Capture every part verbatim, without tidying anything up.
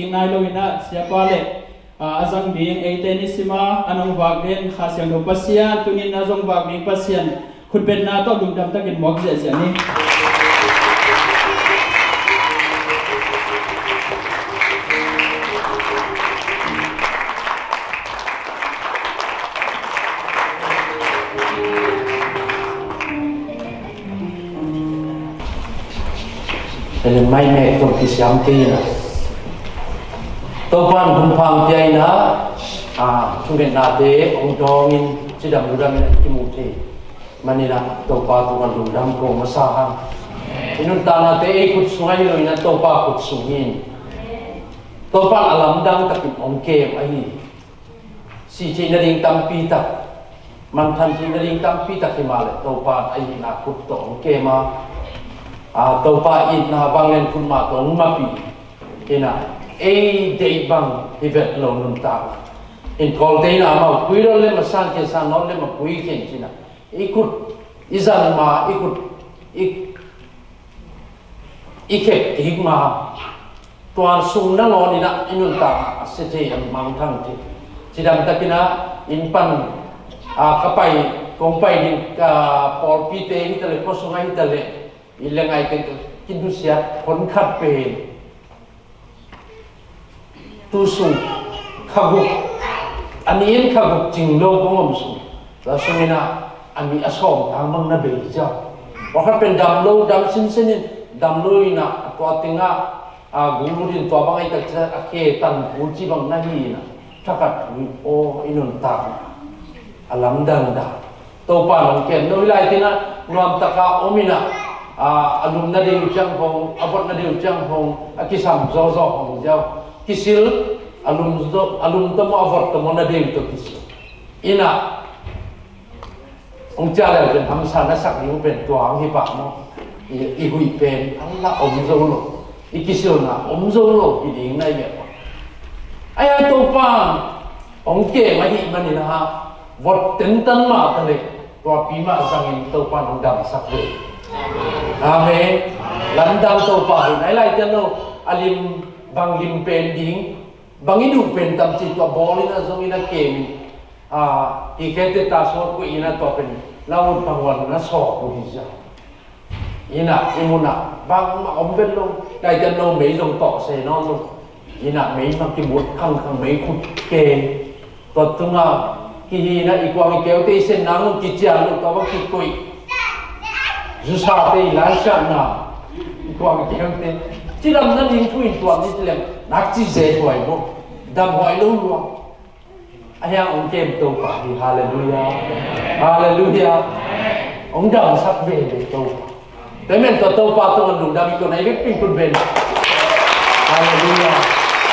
Nai lo in ah siapa le, ah, a zang ding eite ni sima a nong vak den Kha Siangtho Pasian, tuni in ah zong vak ding Pasian khutbetna tawh lungdam takin muak ziahziah ni. Ellen mai mek tawh kisiam kei in ah, Topa in hun pha pia in ah, a, thungetnate hong dawng in cidam ludam in ah kimu thei manin ah Topa tungah lungdam ko masa hang. I nuntaknate ei khut sung ahi lo in ah Topa khut sung hi in, Topa in a lamdang takin hong kem ahi. Si theih nading tampi tak, manthan theih nading tampi tak hi mah leh Topa a itna khut tawh hong kem a, a, Topa itna vanglian khut mah tawh hong mapi hi in ah, ei deih bang hi vet lo nuntak in, Kawlte in ah amau pui lo lem a san khin, san lo lem a pui khin ci in ah, i khut i zan ma, i khut i i khep kik ma, tuan sung nangawn in ah i nuntak a sia thei, a mangthang thei. Cidam takin ah inn pan, a, ka pai, kong pai ding, a, pawlpite hi ta leh, khua sungah hi ta leh, i le ngai teng kinusiat hon khat pen tu sung kha guk, a ni in kha guk cing lo kong om sung, tua sung in ah a ni a sawm tang bang na bei ziau. Tua khat pen dam lo, dam sinsen in, dam lo in ah, a tua teng ah, a, gul lut in tua bang a i tak ciang a khe tan gul ci bang na hi in ah, thakhat ui aw i nuntak a lamdang dah. Topa in hong kem no hi lai teng ah nuam taka om in ah, a, a lum nading uh ciang hong, a vot nading uh ciang hong, a kisam zawzaw hong ziau. Kisil, a lum zaw, a lum tawh maw, a vot tawh maw, nading uh tawh kisil in ah, hong ciah leu pen hamsa na sak ding uh pen tua hong hi pah maw? I, i huih pen a la om zo lo, i kisilna om zo lo hi ding na hi mah. Ai, ai, Topa hong kem ahih manin ah vot tentan mah ta leh, tuapi mah zangin Topa in hong damsak ve. Amen. Lamdang Topa hi. Nai lai tian lo, a lim, bang lim pen ding, bang i duh pen tam ci, tua bawl in ah zong in ah kem in, a, i khete ta sawt ko in ah tua pen la ut bang wan na sawk uh hi zia. In ah i mun ah bangmah om vet lo, daihten lo, mei zong tawh se nawn lo. In ah mei mah kimut khangkhang, mei khut keng. Tua tungah kihi in ah i kuang i keute i sen nang un kician lo, tua bang kikoih. Zusate i laisiatna, i kuang i keute. Cidam nading thu in tuam ni ci leng nakci ze huai maw? Damhuai lo lua. A hiang hong kem Topa hi. Halleluiah. Halleluiah. Hong damsak veve Topa. Tua ahih manin tua Topa tungah lungdam i ko nai vekpi in khut beng. Halleluiah.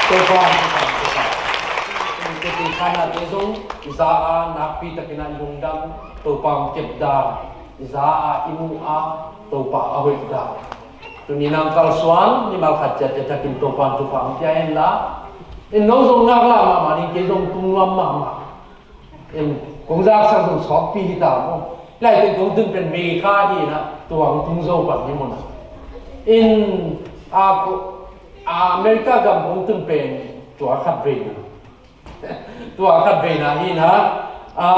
Topa. Tete khanate zong i za a, nakpi takin ah lungdam, Topa hong kep dan i za a, i mu a, Topa a hoih dan. Tuni nang kalsuan mimal khat ciat ciat takin Topa in thupha hong pia hen la. In no zong ngaklah mahmah ding, kei zong tung nuam mahmah. In kong zaksak zong sawtpi hi ta maw? Laiteng kong tun pen May kha hi in ah, tua hong tung zo pan hi mun ah. In, a, ko, a, America gam kong tun pen tua khat vei na. Tua khat veina hi na, a,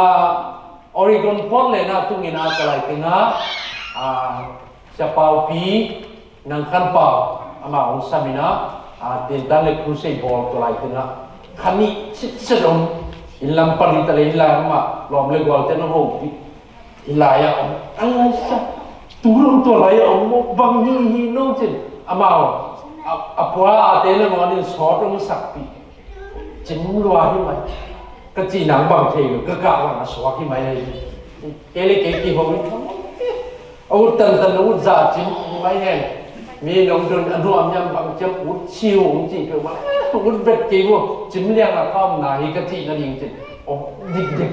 Oregon pawt le na tungin a ka lai teng ah, a, Sia Pau Pi, Nang Khan Pau, ama hong sam in ah, a, tintan le crusade bawl ka lai teng ah, kha nih sitset om, inn lam pan hi ta le hi lai ama lawm le gualte na hopih. Hi lai-ah om. A lai sa. Tu lo tua lai-ah om maw, bang hi hi no cin. Amau a, a pua a te nangawn in sawt hong sakpih. Cim lua hi mai. Ka cih nang bang thei lo, ka kah bang a suak hi mai hi. Kei le kei kihong hi. A ut tantan, a ut za cim hi mai hen. Mi nong dun a nuam hiam bang ciam ut siu hong cih peuhmah. Eh, ut bet kei maw, cim liang a ka omna hi ka cih nading cin. Om dikdik.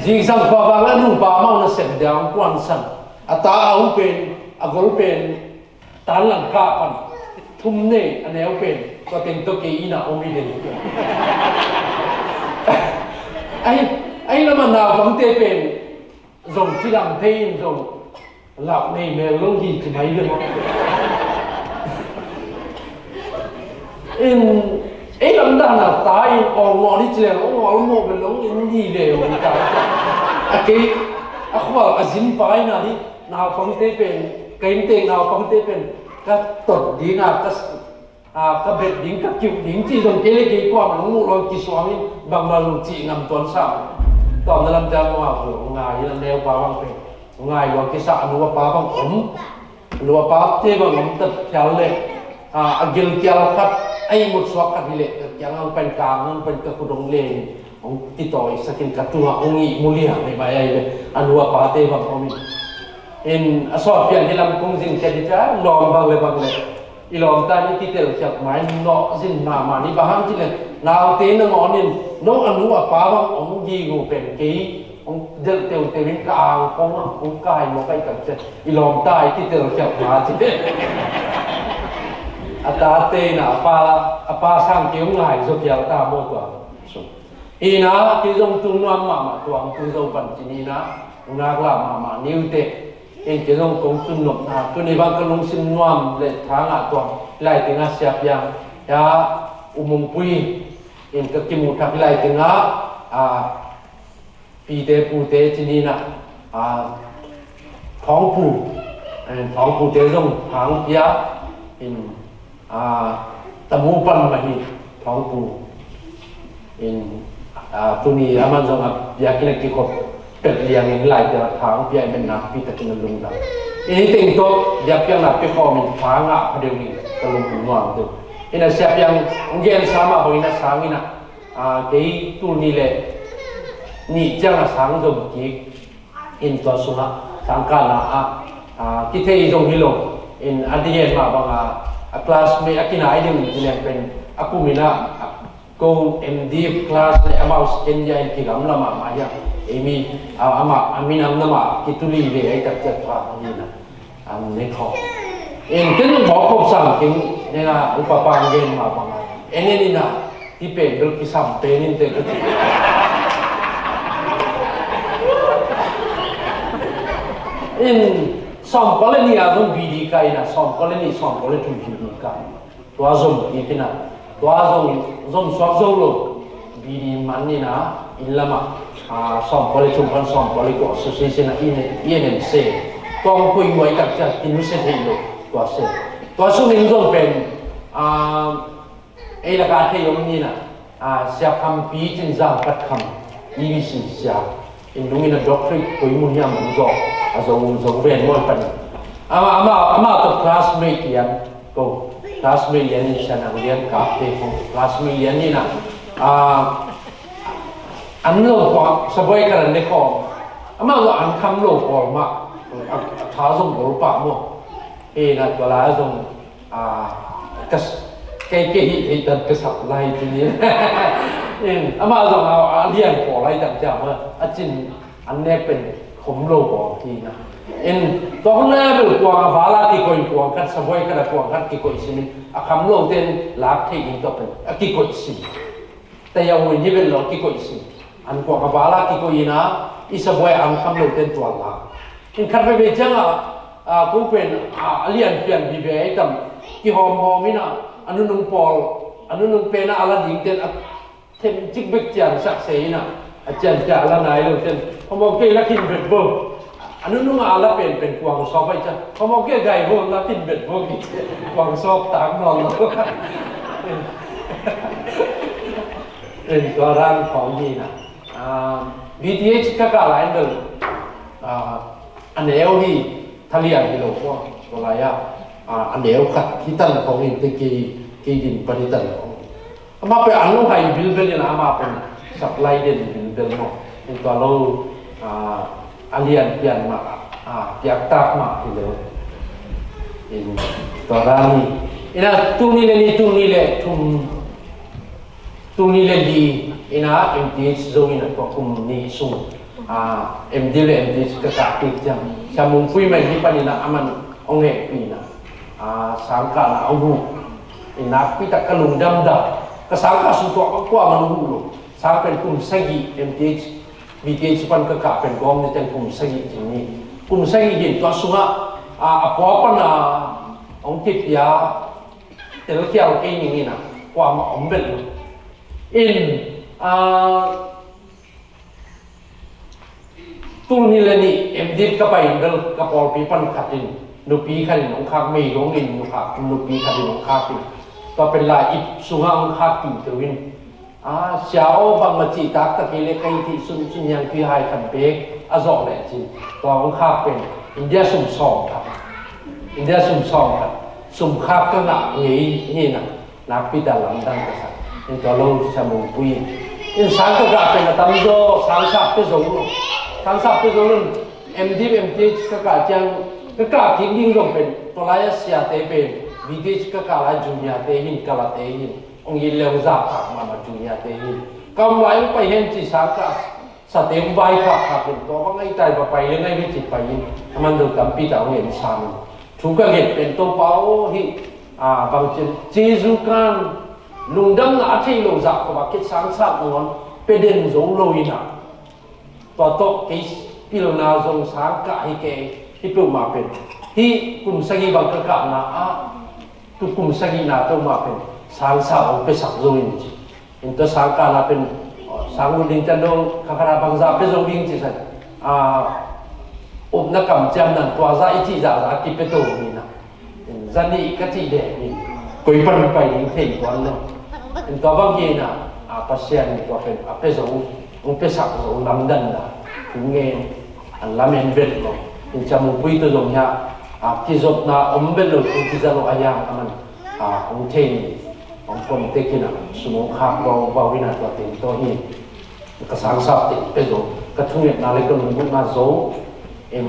Zingsang khuavang a nupa amau nasep dia hong kuansan. A ta a u pen, a gol pen, tan lang kah pan. Thum nei, a neu pen, tua teng tawh kei inn ah om hi den. Ai, ai lam a naupangte pen, zong cidam thei in zong lauh nei mel lo hi ci mai ve maw? In ei lam dan a ta in awng mawh dih ci leng awng mawh bel hong in hi le hong ta. A kei a khual a zin pa in a hi naupangte pen, ka inntek naupangte pen ka tot ding a ka a, ka bet ding, ka kiuh ding cih zong kei le kei kuamah hong muh lo kisuang in bangmah zong cih ngam tuan sam. Tua na lam ciang hong a hong ngai in a neu pa bang pen hong ngai lua kisa a nu a pa bang om. A nu a pate bang om tat khial le, a, a gilkial khat a ihmut suak khat hi leh ka kiang hong pen ka ang hong pen ka khut hong len in hong titawi sak in ka tungah hong ihmu liang hi mai ahi le a nu a pate bang om in. In a sawt pian hi lam kung zin khiat hi cia lawm bang le bang le. I lawmta in i kitelkhialh ma in nawh zin mahmah ni, bang hang cih leh naute nangawn in no a nu a pa bang om gige pen kei hong delh teuteu in ka ang kong ah hong kai mawk ahi tak ciang i lawmta i kitelkhialh ma ci. A tate in a pa, a pa sang kei hong ngai zaw khial ta maw tua. Ina kei zong tung nuam mahmah tua hong tung zo pan ci ni ina hong nak lah mahmah ni uh teh. In kei zong kong tun nopna tuni bang ka lungsim nuam le tha ngah tuam. Hih lai tengah Sia Piang, ya, U Mung Pui in ka kimuh thak hih lai tengah, a, pite pute ci ni ina, a, Thawng Pu, in Thawng Pute zong hang pia in, a, tamu pan mah hi Thawng Pu. In, a, tuni aman zong a biakinn a kikhop pet liang in hih lai tengah tha hong pia in nakpi takin a lungdam. In hih teng tawh biakpiakna pia khawm in tha ngah pha deuh in ka lungdam nuam deuh. In a Sia Piang hong gensa mah bangin a sang in a, a, kei tul nih le nih ciang a sang zom kik. In tua sungah sangkahna ah, a, kithei zong hi lo. In a ding en mah banga a classmate a kinai ding in kilem pen a kum in a, a, ko M D class le amau second year in kigamla mahmah hi a. Ei mi, a, amah a minam namah kituli ve ei tak ciat tua hi na. An ne khawm. In ken mawk khop sang king nenga upa pa gen mah banga en en in a. Ti pen bel kisam pen in te ka ti. In sawmkua le nih a zong B D kai in a sawmkua le nih sawmkua le thum B D kai. Tua zom kik in a tua zong zom suak zo lo. B D man in a inn lamah, a, sawmkua le thum pan sawmkua le kua association a inn, inn en se. Tua hong koi muai tak ciang kinu se thei lo. Tua se. Tua sung in zong pen, a, ei laka thei om ni na, a, Sia Khampi Cin Zang Pat Kham, E B C sia. In lung in a doctorate koi mun hiam om zaw, a zo, zo ven mawi pan. Ama, ama, ama tawh classmate lian, ko, classmate lian in Sia Nang Lian Kap te ko, classmate lian ni na, a, an lo kua, sabuai ka ran le ko, ama zo an kham lo ko ma, a, a tha zong bol pa mo. E na tua la zong a, ka s-, kei, kei hih thei tan ka sap lai ci ni. In, amah zong a, a lian pawl lai tak ciang a, a cin an nek pen khom lo pawl hi na. In, tua hun lai a bel kuang a vala kikoih kuang khat, sabuai khat a kuang khat kikoih simin, a kham lo ten lak thei in tua pen, a kikoih sim. Taya ui ni vel lo kikoih sin. An kuang a vala kikoih ina, i sabuai an kham lo ten tual la. In khat veve ciang a, a, ko pen, a, a lian pian vive ai tam. Kihawm hawm ina, a nunung pawl, a nunung pen a ala ding ten a them cik bek cian sak se ina, a cian cia ala nai lo ten. Hawm hawm kei la khin vet bo. A nunung a la pen pen kuang sawp ai ca. Khamawh kia gai huam la tin bet huam i kuang sawp tak nawn lo. In tua ran khawng hi na. Ah, B T H ka kah lai bel, ah, a neu hi, thalian hi lo khua. Tua lai ah, ah, a neu khat hi tan khawng in te kei, kei din pan hi tan khawng. Amah pen an lo hai bilbel in amah pen supply den bilbel maw. In tua lo, ah, a lian pian mah, ah, piaktak mah hi lo. In tua dan hi. Ina tul nih le nih, tul nih le thum, tul nih le li, ina M T H zo ina tua kum nih sung, ah, M D le M T H ka kah kik ciang. Sia Mung Pui mai hi pan ina aman ong hehpih ina. Ah, sangkah na a huh. In nakpi tak ka lungdam dah. Ka sangkah sung tua ka kuamah na huh lo. Sang pen kum sagih M T H, B T H pan ka kah pen gawm ni ten kum sagih cing ni. Kum sagih hin tua sungah, ah, a pua pan a ong kipia telkhial kei ning ina. kuamah om bel lo. In, ah, tul nih le nih M.Div ka pai in bel ka pawlpi pan khat in nupi khat in hong khak, meigong in nukhak nupi khat in hong khak in, tua pen lai ip sungah hong khak tum teu in, a, sia aw, bangmah cih taktak kei le ka ih theih sun, sun hiang tui hai khat bek a zawh leh cin, tua hong khak pen India sum sawm khat, India sum sawm khat sum khak ka ngah ngei hi na. Nakpi ta lamdang ka sa. In tua lo sa mungpui in sang ka kah pen a tamzaw sang sap pia zo lo. Sang sap pia zo lo. M.Div M.Th ka kah ciang ka kah kik ding zong pen tua lai a siate pen B.Th ka kah lai junior te hin, kalate hin, ong it leu zahtak mahmah junior te hin. Ka om lai ong pai hen ci sang ka sate ong vaikhak khak in, tua bang a i tai va pai le ngai ve ci pai in, a man dong tampi ta ong en sam in. Thu ka nget pen Topa aw, hih, a, bangci, Jesu kan lungdamna a thei lo zah khop a kei sang sat nangawn pia den zo lo in a, tua tawh kei pilna zong sang kah hi kei, hih peuhmah pen hih kum sagih bang ka kahna ah, tu kum sagihna peuhmah pen sang sat ong piasak zo in ci. In tua sang kahna pen, sang lut ding ciang dong kha khat a bangzah pia zo ding ci san, a, upna kam ciam nan tua zah i cih zahzah a kipia to hi na. In zah nih ka cih deh in koi pan pai ding thei tuan lo. In tua bang hi na, a, Pasian in tua pen a pia zo, ong piasak zo lamdanna thu ngen, a, lamen vet lo. In cia mupui tua zong hiah, a, kizopna om vet lo, thu kiza lo a hiang a man, a, ong thei ni. Hong pom tek in a, sum hong khak bau bau in a, tua teng tawh hi. Ka sang sap teng pia zo, ka thungetna le ka lunggulhna zo. Em,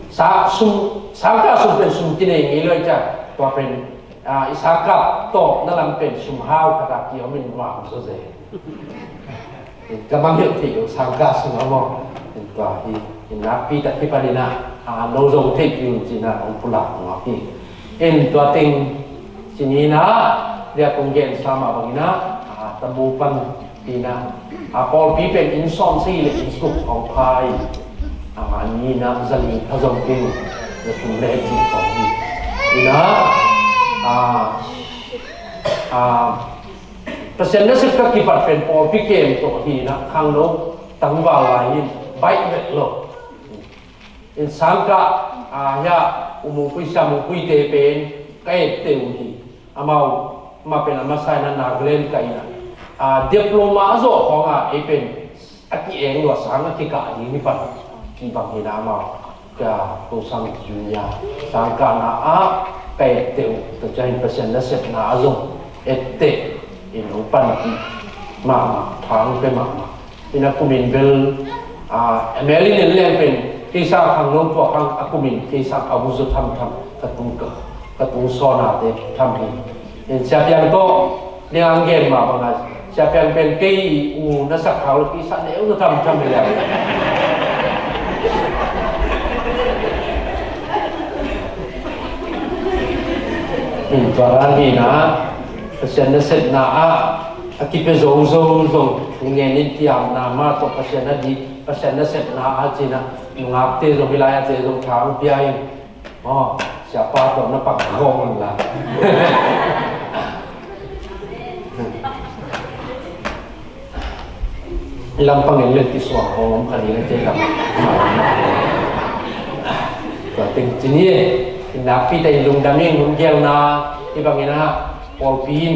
sa, sum, sang kah sum pen sum kinei ngei lo i cia, tua pen, a, i sang kah tawpna lam pen sum hau khat a ki om in nuam zo ze. Ka mangngilh theih lo sang kah sung a maw. Tua hi, in nakpi tak hi panin a, a, no zong theihpih un cin a hong pulak nuam hi. In tua teng cin in a, dia kong gen sa mah bangin a, a, tamu pan hi na, a, pawlpi pen inn sawm sagih le inn guk hong pha in, a, ni na zali pha zong ding, za thum le cin khawng hi. In a, a, a, Pasian nasep ka kipat pen pawlpi kem tawh hi na, khangno tangval lai in baih vet lo. In sang kah, a, hiah U Mung Pui, Sia Mung Pui te pen ka etteh uh hi. Amau, amah pen a masa in a Nagaland kah in a, a, diploma a zawh khawng a, ei pen a ki-eng lua sang a kikah ding hi pan. Kibang hi na amau. Ka Pu Sang Junior sang kahna ah ka etteh uh, tua ciangin Pasian nasepna ah zong etteh in hong panpih mahmah, tha hong pia mahmah. In a kumin bel, a, M L in en leng pen kei sang khangno tua khang a kumin kei sang a uzaw thamtham ka tung ka, ka tung sawnate tham hi. In Sia Piang tawh ning ang gen mah bang a, Sia Piang pen kei u na sak khau lo kei sak neu na thamtham hi leh. In tua dan hi na, Pasian nasepna ah a kipia zozo zong, ngen in kiamna mah tawh Pasian a di, Pasian nasepna ah cin a, nungakte zong hi lai a te zong tha hong pia in. Aw, siapa tawh na pang khawng la. Lampang in le kisuang khawng om kha ding a, kei lam. Tua teng cin hi, in nakpi tak in lungdam ing, hun gelna hi bangin a, pawlpi in,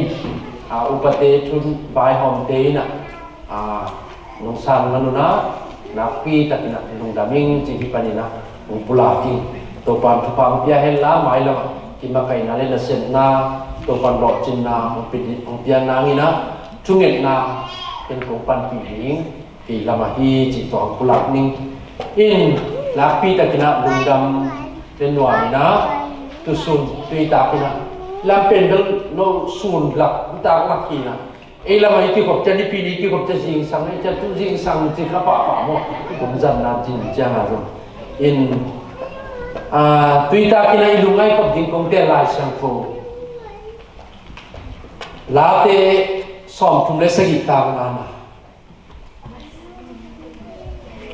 a, upate, thum vaihawmte in a, a, nong san man un a, nakpi takin a lungdam ing ci hi panin a hong pulak ing. Topa'n thupha hong pia hen la, mailam ah kimakaihna le nasepna, Topa'n lawhcinna hong pia, hong pia nangin a, thungetna pen kong panpih ding kei lam ahi cih tawh hong pulak ning. In nakpi takin a lungdam le nuam in a, tu sun tu i takin a, lam pen bel no sun lak, tak lak hi na. Ei lam ah i kikhop ciang, nipi ni i kikhop ciang zingsang, ei ciang tu zingsang ci kha pahpah maw. Kum zan na cin ciang a zong. In, a, tu i takin a i lungngaih khop ding kong teel Lai Siangtho. Late sawmthum le sagih, tang ngana.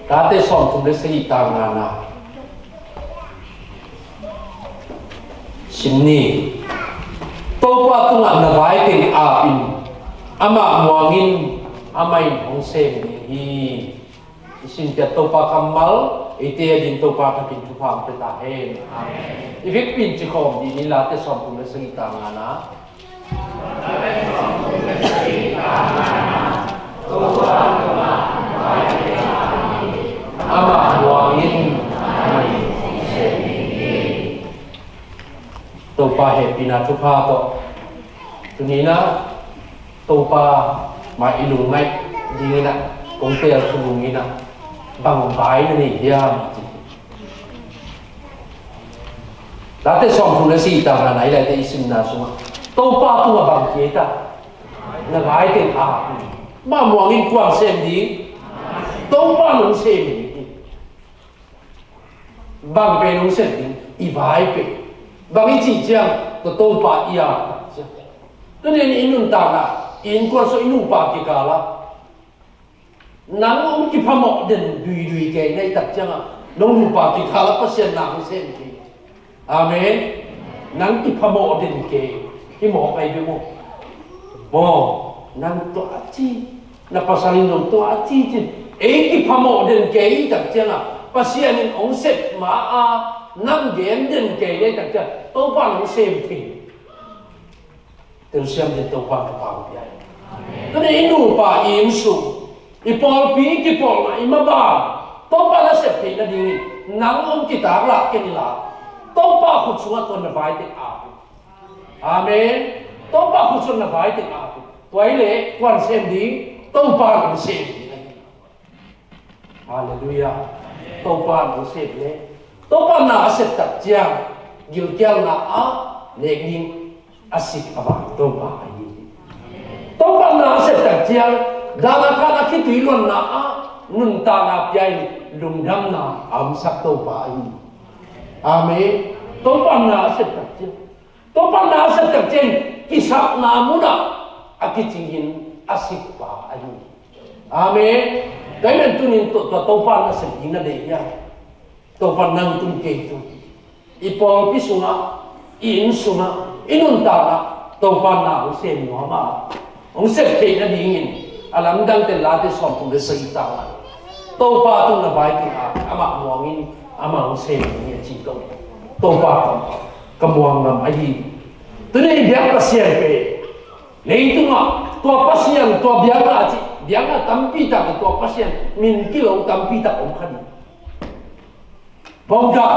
Late sawmthum le sagih, tang ngana. Sim ni. Topa tungah na vai teng ap in, amah muang in, amah in hong sem ding hi. I sinpiak Topa kammal, eite ading Topa thakin thupha hong pia ta hen. Amen. I vekpi in ci khawm dih ni, Late sawmthum le sagih, tang ngana. Amah muang in, amah in hong sem ding hi. Topa hehpihna thupha tawh tuni-in ah Topa mah i lungngaih dingin ah kong teel thunung in ah, bang vai na nei hiam? Late sawmthum le sagih, tang ngana, i Late i simna sungah Topa tungah bang ci hiam? Na vai teng ap in. Amah muang in, kua in sem ding? Topa in hong sem ding hi. Bang pen hong sem ding? I vai pen. Bang i cih ciang, tua Topa i ap tak ciang. Tuni-in i nuntakna, i innkuan sung, i nupa kikal ah nang hong kiphamawh den duidui kei na hih tak ciangah, nong nupa kikal ah Pasian na hong sem kei. Amen. Nang kiphamawh den kei. Hih mawh pai bia maw? Maw, nang tua a ci, na pasal in zong tua a ci ci. Ei kiphamawh den kei tak ciangah, Pasian in hong sep ma-a nang gen den kei na hih tak ciang, Topa in hong sem kei. Telsiam ding Topa in thupha hong pia hi. Tuni-in i nupa, i inn sung, i pawlpi, i kipawlna, i maban Topa nasep theih nadingin nang hong kitak lah ken la, Topa khut sungah tua na vai teng ap in. Amen. Topa khut sungah na vai teng ap in. Tua hi leh kua in sem ding? Topa in hong sem ding hi. Halleluiah. Topa in hong sem leh, Topa in na a sep tak ciang, gilkialna ah nek ding a sik a vang Topa ahi hi. Topa in na a sep tak ciang, dan a khat a khitui luanna ah nuntakna pia in lungdamna a omsak Topa ahi hi. Amen. Topa in na a sep tak ciang, Topa in na a sep tak ciang, kisapna munah a kicingin a sikpa ahi hi. Amen. Tua ahih manin tuni-in tua, tua Topa in na sep ding na deih hiam? Topa in nang tung, kei tung. I pawlpi sungah, i inn sungah, i nuntakna ah Topa in na hong sem nuam a, hong sep theih nadingin a lamdangte, Late sawmthum le sagih, tang ngana. Topa tung na vai teng ap in, amah muang in, amah hong sem ding hi, a ci Topa. Topa ka, ka muang ngam ahi hi. Tuni-in i biak Pasian pen, leitungah tua Pasian, tua biakna a ci, biakna tampi tak, tua Pasian min kilo tampi tak om kha ding. Buddha,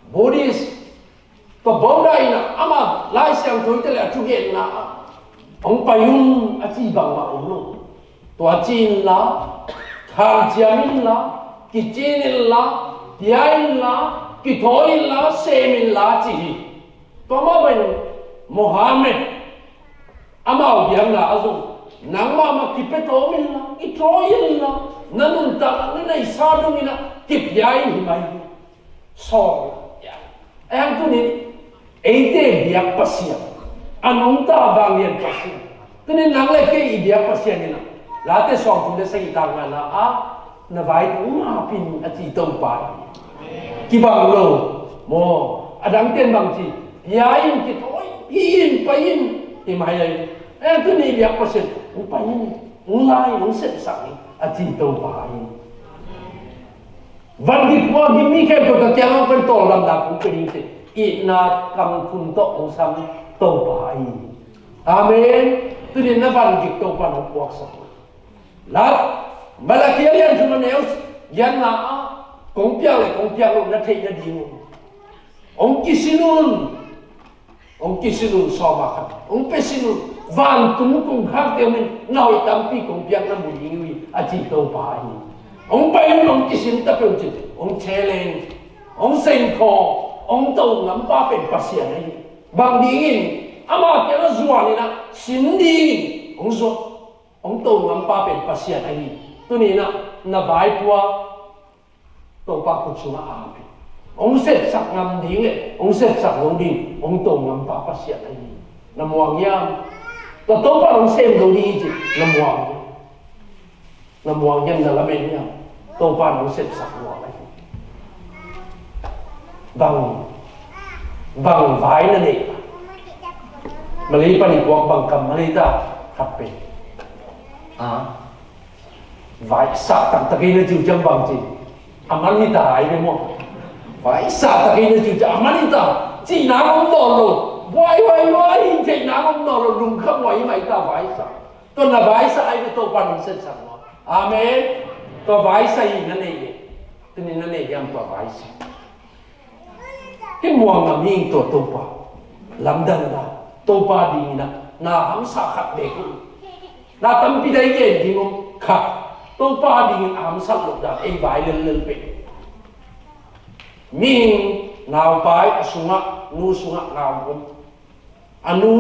Buddhist, tua Buddha in ah ama Lai Siangtho te leh a thugenna ah, hong pai un, a ci bangmah om lo. Tua ci inla, thanciam inla, kicin inla, pia inla, kithawi inla, sem inla, ci hi. Tua mah bangin Mohammed, amau biakna ah zong, nangmah mah kipia tawm inla, kithawi inla, na nuntakna, na neihsa dongin ah kipia in, hi mai hi. Sawl. Ahi hang tuni-in eite biak Pasian, a nungta vanglian Pasian, tuni-in nang le kei i biak Pasian in ah, Late sawmthum le sagih, tang ngana ah, na vai teng ap in, a ci Topa hi. Kibang lo maw? A dangte'n bang ci, pia in, kithawi in, pai in, hi mai hi. Ahi hang tuni-in i biak Pasian, hong pai in, hong la in, hong sepsak in, a ci Topa hi. Van gik, khua gik mi khempeuh ka kiangah hong pai in, tawldamna kong pia ding, ci-in itna kam khun tawh hong sam Topa hi. Amen. Tuni-in na van gik Topa in hong puaksak. Late, Malaki a lian thum, a neu giatna ah, kong piak leh kong piak loh na theih nading uh, hong kisin un. Hong kisin un, sawm a khat hong pia sin un. Vantung kongkhakte hong in, na hoih tampi kong piak na mu ding uh hi, a ci Topa hi. Hong pai un, hong kisin ta peuh cin, hong challenge, hong sengkhaw, hong to ngampa pen Pasian ahi. Bang dingin? Ama kiangah zuan in ah sin dingin hong zuan, hong to ngampa pen Pasian ahi. Tuni-in ah na vaipuak Topa khut sungah ap in. Hong sepsak ngam ding leh hong sepsak lo ding hong to ngampa Pasian ahi. Na muang hiam? Tua Topa hong sem lo ding hi cih na muang hiam? Na muang hiam, na lamen hiam? Topa hong sepsak lo ahi. Bang, bang vai na nei? Malay pan i puak bang kam malay ta khat pen. A, vaisah taktak ei na ciu ciang bang ci. A man hi ta ai ve maw. Vaisah tak ei na ciu ciang a man hi ta. Cihna om nawn lo. Buai, buai, buai, cihna om nawn lo. Lungkham buai mai ta vaisah. Tua na vaisah ai ve Topa nong sepsak maw. Amen. Tua vaisah hi na nei ve. Tuni na nei hiam tua vaisah. Hih muang a ming tua Topa lamdang na Topa dingin a na hamsa khat bek uh. Na tampi dai gen ding om khat Topa dingin a hamsa lo dan ei vai lel lel pe. Ming naupai a sungah nu sungah nau om. A nu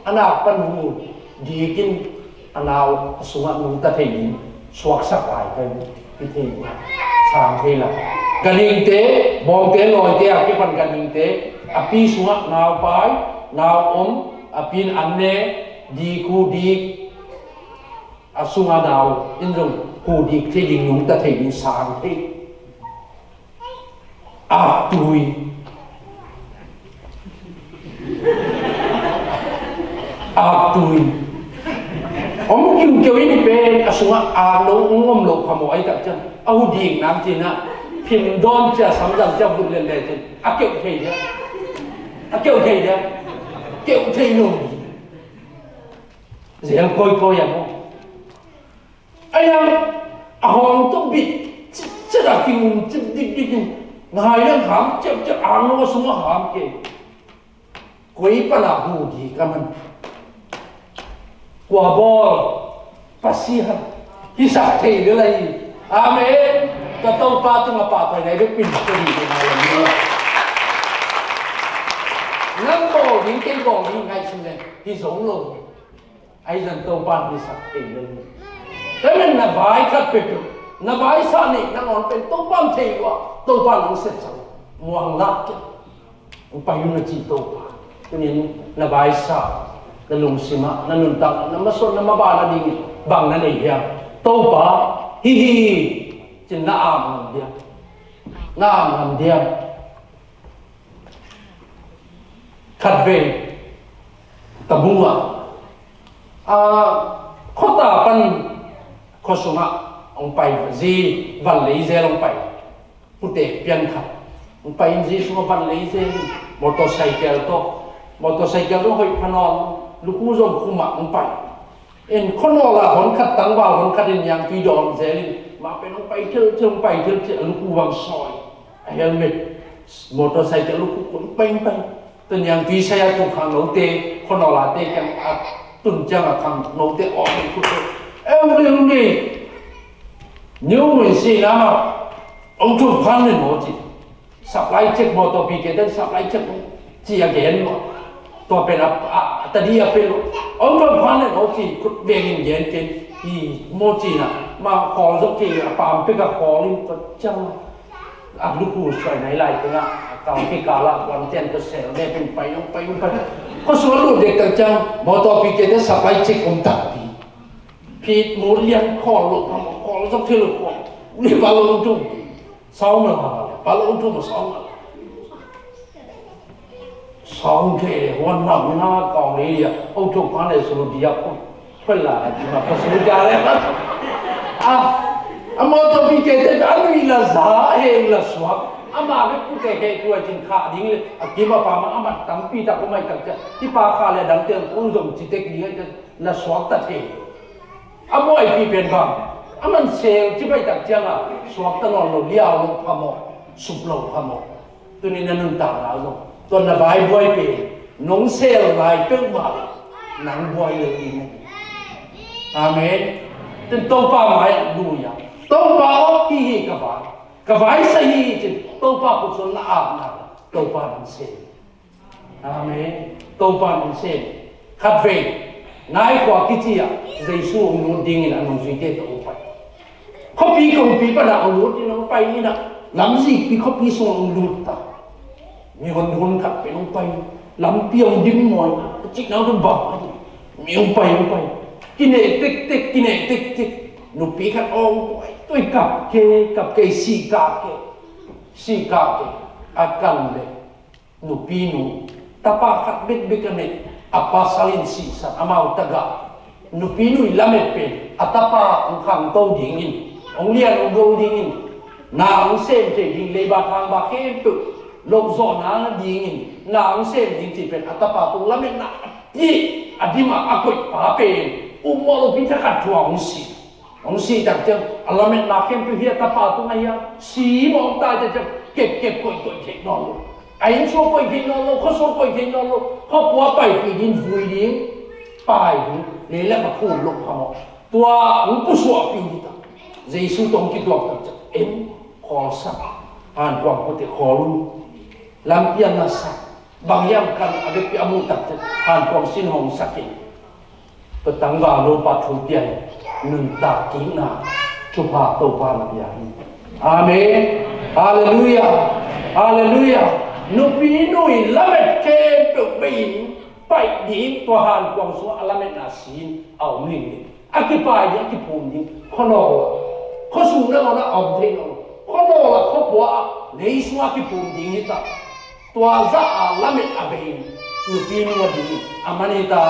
a nak pan hu dikin a nau a sungah nungta thei ding suaksak lai kai hi thei sang thei la. Ganhingte, bawngte, lawite a kipan ganhingte a pi sungah naupai nau om, a pin an ne dik hu dik a sungah nau in zong hu dik thei ding nungta thei ding sang thei. Aktui. Aktui. Om kiu kiu in i pen a sungah akno ung om lo kha maw ai tak ciang a hu dik nam cin a phim dawn cia samzang cia vut lel le cin a keuh thei dia. A keuh thei dia. Keuh thei lo. Zel kawikawi a maw. Ai ang a hawng tawh bit citcet a kingum cit dikdik in ngai leng ham ciapciap ang lo a sungah ham kei. Koi pana hu di ka man. Kua bawl Pasian hisak thei lel ahi. Amen. Ka Topa tungah pahtawi nai bek pin ka hi ka ngai leng. Nang bawl ding kei bawl ding ngai sin leng hi zong lo. Ahi zan Topa in hisak thei lel hi. Tua men na vai khat peuhpeuh na vai sa nih nangawn pen Topa in thei lua, Topa in hong sepsak muang lak kei. Hong pai un a ci Topa. Tunin na vai sa na lungsimah na nuntak na masuan na mabana ding bang na nei hiam? Topa hih hi cin na am ngam diam? Na am ngam diam? Khatvei ka bu ah, a, khuata pan khua sungah hong pai zi van lei zel hong pai. Pute pian khat hong pai in zi sungah van lei zel in motorcycle tawh, motorcycle tawh hoih pha nawn lukhu zong khumah hong pai. In khuanawl ah hon khat tangval hon khat in niangtui dawn zel in mah pen hong pai thil thil hong pai thil thil a lukhu bang sawi. A helmet motorcycle lukhu kun pai pai. Tua niangtui sai a tuk khang note khuanawl a te kiang a tun ciang a khang note awk in khut eu leu nei. Niu mun si na ma ong thum khan nen maw ci. Supply check maw tua pi ke ten supply check ci a gen maw. Tua pen a, a, a tadi a pen lo. Ong tua phan le lo ci khut beng in gen ken i maw ci na. Ma khawl zok ci a pam pek a khawl in tua ciang. A lukhu suai nai lai teng a kal ke kal a kuan ten tua sel ne pen pai ong pai ong pai. Ko sua lu dek tak ciang maw tua pi ke ten supply check om tak pi. Phit mu lian khawl lo khawl zok thil lo khawl. Ni pa lo tung. Sawng mala, palung thum a sawng mala. Sawng thei le huan nam na kawng ni lia, ong thum pan le sulu dia pun. Pela na tima pa sulu dia le. Ah, a motor pi ke te a nui la za he la suak. Ama be pu te he tua cin kha ding le. A kima pa ma amat tampi ta ko mai tak ca. Ipa kha le dang te ong zong ci tek ni ai ta la suak ta thei. A buaipi pen bang a man sel ci bai tak ciangin suakta nawn lo, liau lo phamawh, sup lo phamawh. Tuni na nuntakna zong tua na vai buai pen nong sel lai peuhmah nang buai lo ding hi. Amen. Tun Topa mai lui a, Topa aw, hih hi ka vai, ka vai sa hi cin Topa kut suan na apna Topa nang sel. Amen. Topa in hong sem. Khatvei nai khua kici ah Jesu hong lut dingin a nungzuite tawh hong pai. Khuapi kongpi panah hong lut in hong pai in ah lamzikpi khuapi sungah hong lut ta. Mi honhon khat pen hong pai. Lampi hong dim mawi a cihna hong bang a mi hong pai hong pai. Kineh tektek kineh tektek. Nupi khat hong pai tuai kap ke kap ke sih kap ke sih kap ke a kan le. Nupinu tapa khat bekbek a neih a pasal in sisan, amau tagah nupi nui lamet pen a tapa hong khangto dingin, hong lian hong gol dingin, na hong sem thei ding, leiba thangba khempeuh lohzawhna dingin na hong sem ding cih pen a tapa tung lametna a dim a, a koihpa pen um mawh lopi thakhat thu-a hong si. Hong sih tak ciang a lametna khempeuh hi a tapa tungah hi a, si mawk ta ciang kepkep koihkoih theih nawn lo. A innsung koih theih nawn lo, khuasung koih theih nawn lo, khuapua paipih ding, vui ding, pai ding, leilak a phum loh phamawh. Tua hong pusuahpih ding ta. Jesu tawh hong kituak tak ciang en, khawlsak, hankuang pute khawl un. Lampi a nasak, bang hiam khat a vekpi a muh tak ciang hankuang sin hong sak in. Tua tangval lopa thu pia in nuntak kikna thupha Topa na pia hi. Amen. Halleluiah. Halleluiah. Nupi nui lamet khempeuh bei in paih ding, tua hankuang sungah a lametna si-in a om lingling. A kipai ding, a kiphum ding, khuanawl ah, khuasung nangawn ah a om thei nawn lo. Khuanawl ah, khuapua ah, lei sungah a kiphum ding hi ta. Tua zah a lamet a bei nupi nu a ding hi. A man hi ta,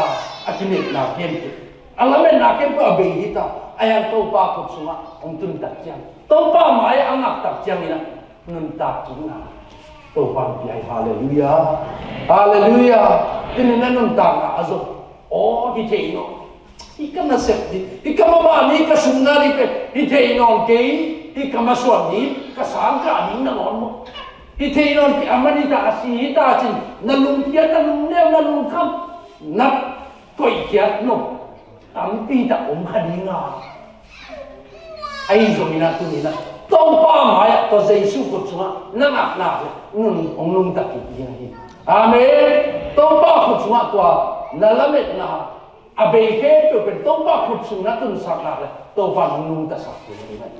a kinepna khempeuh, a lametna khempeuh a bei hi ta. A yang Topa khut sungah hong tun tak ciang, Topa mai-ah a ngak tak ciangin ah nuntak kikna Topa hong pia hi. Halleluiah. Halleluiah. Tuni-in a nuntakna a zong, aw, hi thei nawn, hi ka nasep ding, hi ka mama ni, ka sumna ni pen hi thei nawn kei, hi ka masuan ni, ka sangkah ding nangawn maw? Hi thei nawn kei, a man hi ta, a si hi ta cin, na lungkiat, na lungneu, na lungkham, na koihkhiat nop tampi tak om kha ding a. Ahi zongin ah tuni-in ah Topa mai-ah, tua Jesu khut sungah na ngakna le nun hong nungta kik ding hi. Amen. Topa khut sungah tua na lametna a bei khempeuh pen Topa khut sung na tunsakna le Topa hong nungtasak ding hi.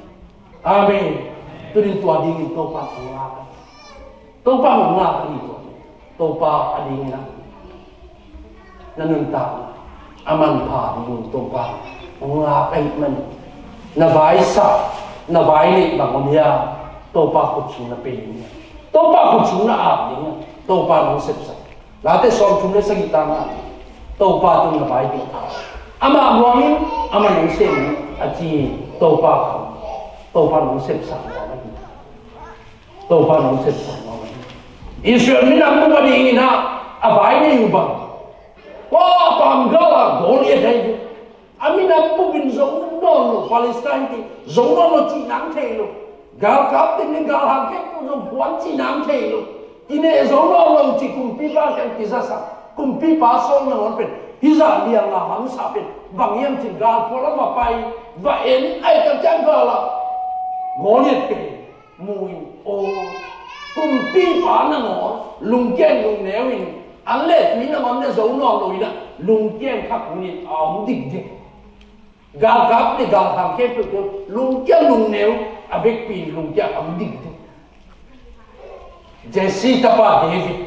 Amen. Tuni-in tua dingin Topa hong ngak hi. Topa hong ngak hi tua. Topa a dingin ah na nuntakna a manpha dingin Topa hong ngak ahih manin na vaisak, na vai neih bang om hiam? Topa khut sung na pia ding hiam? Topa khut sung na ap ding hiam? Topa hong sepsak. Late sawmthum le sagih tangah Topa tung na vai ding. Amah muang in, amah hong sem in a ci Topa khang. Topa hong sepsak. Topa hong sepsak mawk hi. Israel minam bup a dingin ah a vai nei uh bang, kua pamgal ah Goliath hi. A minam bup in zo nawn lo, Palestine ti zo nawn lo, cih nang thei lo. Galkap teng le galhang khempeuh zong puan cih nang thei lo. Kineh zo nawn lo cih kumpipa kiang kizasak. Kumpipa sawm nangawn pen hih zah liang a hamsa pen bang hiam cih galphual a va pai, va en, ahih tak ciang gal ah Goliath pen mu in, aw, kumpipa nangawn lungkian lungneu in, an le tui nangawn ne zo nawn lo in ah, lungkian khak hun in a om dikdik. Galkap le galhang khempeuh lungkian lungneu, a vekpi in lungkian a om dikdik. Jesse tapa David,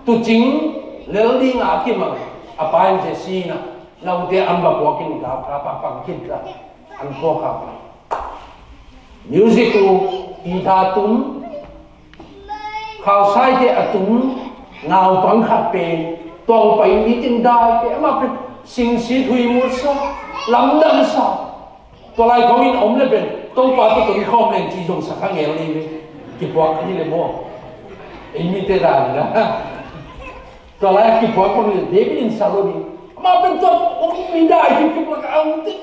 tuucing lel ding a kimang, a pa in Jesse in ah, na ute an va puak in, galkap ah pang khin ta, an puak a pai. Music uh, guitar tum, khausaite a tum naupang khat pen, tua hong pai mi tin dai pen, amah pen singsit huih mutsa, lamdangsa. Tua lai khawng in a om le pen, Topa tawh tun khawm leng ci zong sa kha ngel ni ve. Kipuak hi le maw? Ei mite dan na. Tua lai a kipuak khawng le David in sa lo ding. Amah pen tua om mi dai kip kip lak a om ti.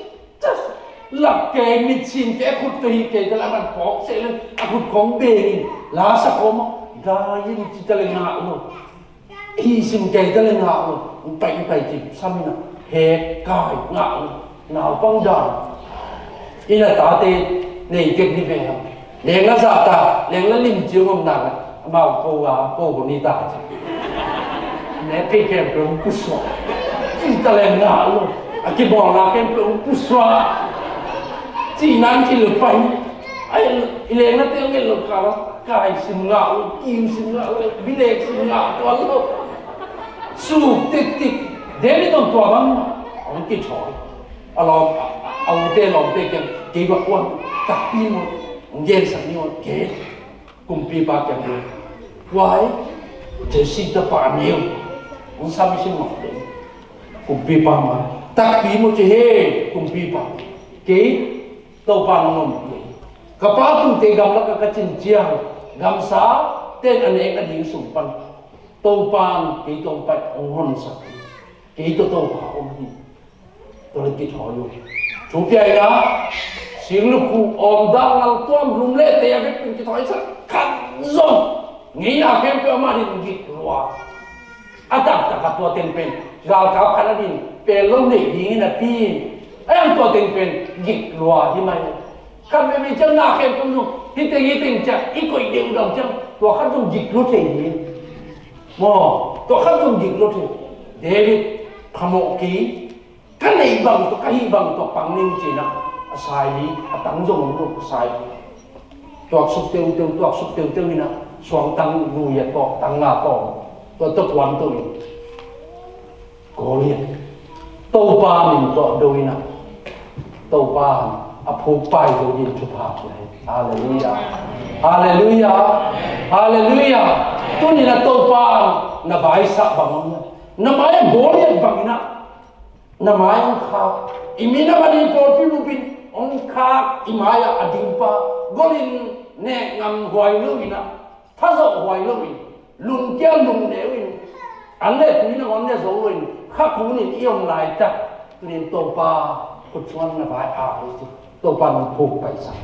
Lak kei, mit sin kei, a khut tawh hi kei ta le, a man pawk seh le, a khut khawng beng in la sa khawm a, dai in ci ta le ngah lo. Hi sin kei ta le ngah lo. Hong pai, hong pai ci sam in a, hek kai ngah lo. Naupang dan. Inn a tate nei kek ni ve hang. Leng a zahtak, leng a limci om nak leh, amau ko a, ko ko ni ta ci. Ne pei khempeuh hong pusuak. Ci ta leng ngah lo. A kibawlna khempeuh hong pusuak. Ci nang ci lo pai. Ai, i leng a te hong en lo kal a, kai sim ngah lo, kiu sim ngah lo, bilek sim ngah tuan lo. Suk tiktik. David hong tua bang, hong kithawi. A lawm, a ute lawmte kiang, kei va kuan, takpi maw, hong gensak ni maw, kei. Kumpipa kiang ve. Wai, Jesse tapa neu. Hong sam i sim maw, kei. Kumpipa mah takpi mu ci hi. Kumpipa, kei Topa nong ompih hi. Ka pa tute gamlak ah ka cin ciang, gamsa ten a nek nading sung pan Topa in kei tawh pai hong honsak hi. Kei tawh Topa om hi. Tua le kithawi uh. Thu pia in ah, sing lukhu, awm, dal, ngal, tuam, lum le tei a vekpi in kithawisak, khat zong ngeina khempeuh amah ading gik lua. A taktak a tua teng pen galkap khat ading pel lo neih dingin a pi in, a iang tua teng pen gik lua hi mai. Khat veve ciang na khempeuh zong hi teng hi teng ciang i koih deuh dang ciang tua khat zong gik lua thei hi. Maw, tua khat zong gik lua thei. David, phamawh kei, ka neih bang tawh, ka hih bang tawh pang ning ci-in ah, a sai li, a tang zong om lo, a sai li. Tuaksuk teuteu, tuaksuk teuteu in ah, suangtang lui a tawh, tang nga tawh, tua tawh kuan tawh in, Goliath, Topa min tawh do in ah, Topa a phuk pai zo ding thupha pia hi. Halleluiah. Halleluiah. Halleluiah. Tuni-in ah Topa na vaisah bang om na, na mai-ah Goliath bang in ah na mai hong khak. I minam ading pawlpi bupin hong khak, i mai-ah a dingpa, gol in, nek ngam huai lo in ah, thazawh huai lo in, lungkia lungneu in, an le tui nangawn ne zo lo in, kha kunin i om laitak, tunin Topa khut sungah na vai-ak hi ci. Topa nong phuk paisak.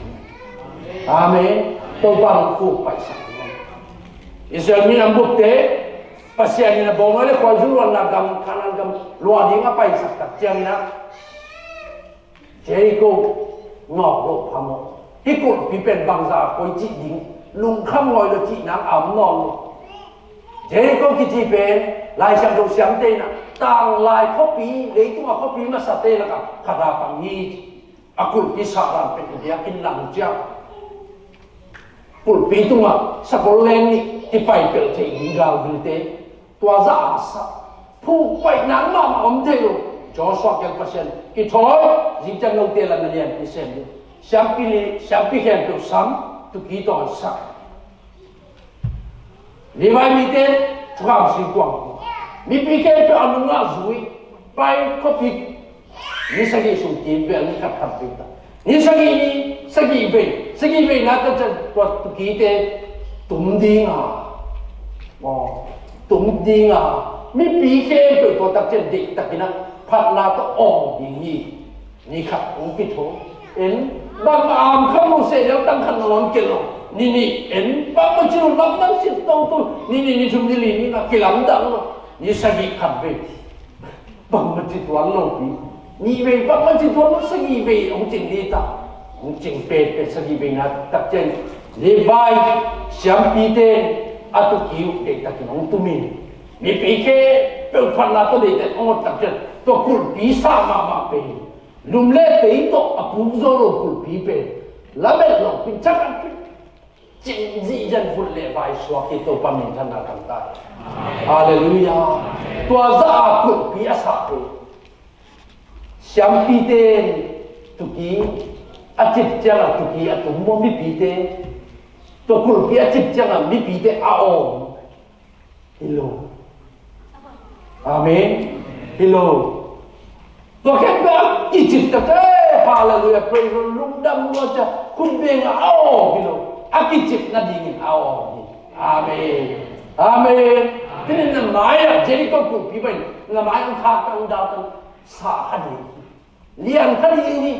Amen. Topa nong phuk paisak. Israel minam bupte, Pasian in a bawngnawi le khuaizu luanna gam, Kanaan gam lua ding a paisak tak ciangin ah, Jericho nawk loh phamawh. Hih kulhpi pen bangzah a koi cih ding, lungkham ngawih lo cih nang a om nawn lo. Jericho kici pen, laisiangtho siamte in ah, tanglai khuapi, leitung a khuapi masate lakah khat a pang hi. A kulhpi sah dan pen i biakinn lang ciang, kulhpi tungah sakol leng nih kipaipelh theih ding galvilte, tua zah a sah, phukpaihna mahmah om thei lo. Joshua kiang Pasian, kithawi, zingciang note la na lianpi sem ding. Siampi li, siampi khempeuh sam, tuki tawh sak. Levi mite thukham singkuang, mipi khempeuh a nungah zui, pai khuapi, ni sagih sung kim vei, ni khat khat vei ta, ni sagih ni, sagih vei, sagih vei na ka ciang tua tukite tum ding a, maw, tum ding a, mipi khempeuh tua tak ciang deihtakin ah phatna tawh awng ding hi. Ni khat hong kithawi in, bangmah am kha lo seh leh tang khat nangawn kel lo. Ni nih in, bangmah ci lo lamdang sit toto. Ni nih, ni thum, ni li, ni nga kilamdang lo. Ni sagih khat vei, bangmah ci tuan lo pi. Nih vei, bangmah ci tuan lo, sagih vei hong cing ding ta. Hong cing petpet sagih vei na tak ciang, Levi siampite a tuki uh deihtakin hong tum in, mipi khempeuh phatna tawh deihtakin hong awt tak ciang, tua kulhpi sah mahmah pen, lum le tei tawh a puk zo lo kulhpi pen, lamet lo pin cak a pin, cin zihzian, vut le vai suak hi. Topa minthanna tang ta. Halleluiah. Tua zah a kulhpi a sah pen, siampite in tuki a cip ciangah tuki a tum maw, mipite? Tua kulhpi a cip ciangah mipite a awng? Hi lo. Amen. Hi lo. Tua khempeuh a kicip tak ciang, halleluiah, praise the Lord, lungdam lua ciang khut bengah a awng hi lo. A kicip nadingin a awng hi. Amen. Amen. Tuni-in na mai-ah Jericho kulhpi pen na mai-ah hong khak tang dal tang, sah kha ding hi. Lian kha ding hi.